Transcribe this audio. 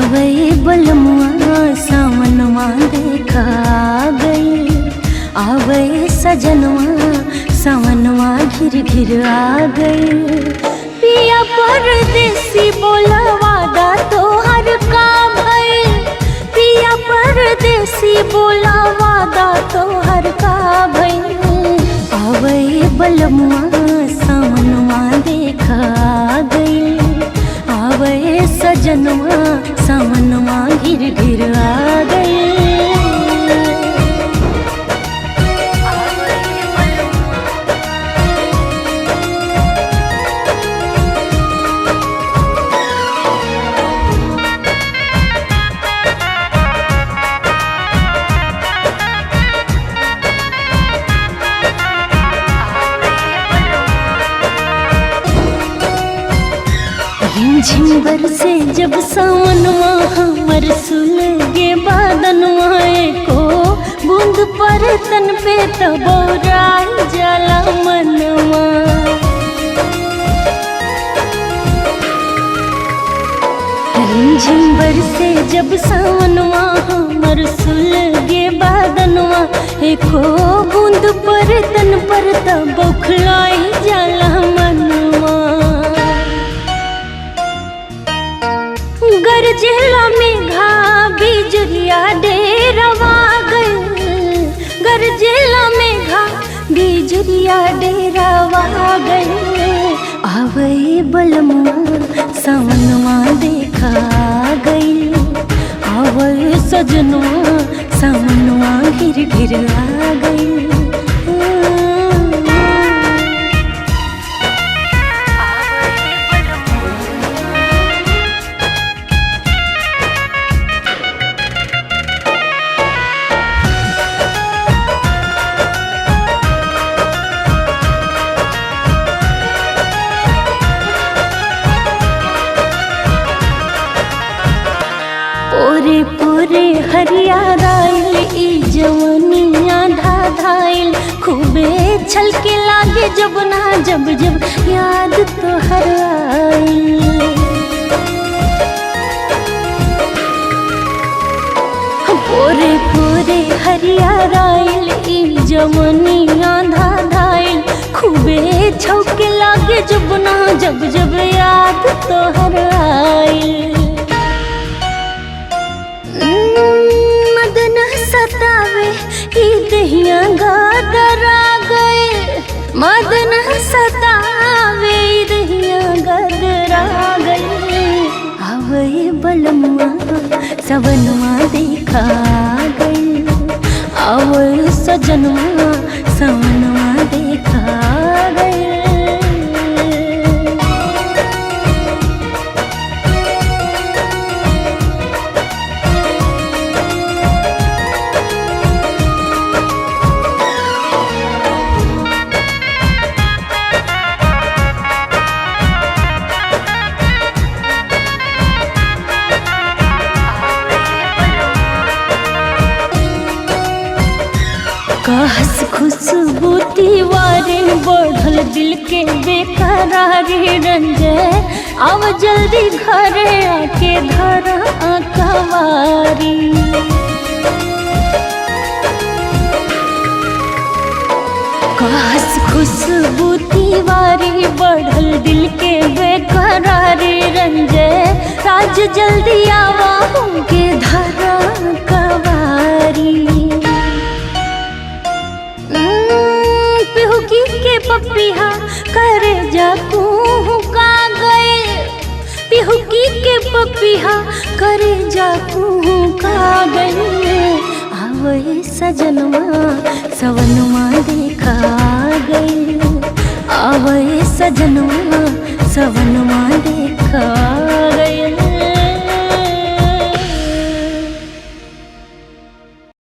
आवे बलमुआ सावनवा देखा गई, आवे सजनवा सावनवा घिर घिर आ गई। पिया परदेसी बोला वादा तोहर का भइल, पिया परदेसी बोला वादा तोहर का भइल। आवे बलमुआ सावनवा देखा गई, आवे सजनवा सावनवा घिर घिर आ गई। रिमझिम बरसे जब सावनवा हमर सुलगे बादनवा, एको बूंद पर तन पे तबोराई जाला मनवा। रिमझिम बरसे जब सावनवा हमर सुलगे बादनवा, एको बूंद पर तन पर तबोखलाई जाला मनवा। गरजेला मेघा बिजुरिया डेरवा गइल, गरजेला मेघा बिजुरिया डेरवा गइल। आवे बलमुआ सावनवा देखा गइल, आवे सजनवा सावनवा घिर घिर आ गइल। पूरे पूरे हरियाराइल ई जवनिया धाधाइल, खूबे छलके लागे जब ना जब जब याद तोहर आइल। पूरे पूरे हरियाराइल ई जवनिया धाधाइल, खूबे छलके लागे जब ना जब जब याद तोहर आइल। मदन सतावे ई दहिया गदरा गए, मदन सतावे ई दहिया गदरा गए। आवे बलमुआ सवनवा देखा गए, आवे सजनवा सवनवा देखा गए। कहस खुशबू तिवारी बढ़ल दिल के बेकरारी रंजय, अब जल्दी घरे आके धरा कवारी। कहस खुशबू तिवारी बढ़ल दिल के बेकरारी रंजय, राज जल्दी आवा के धरा कवारी। पिहुकी के पपिहा करे जा का गए, पिहुकी के पपिहा करे जा का गए। आवे सजनवा सवनवा देखा गए, आवे सजनवा सवनवा देखा।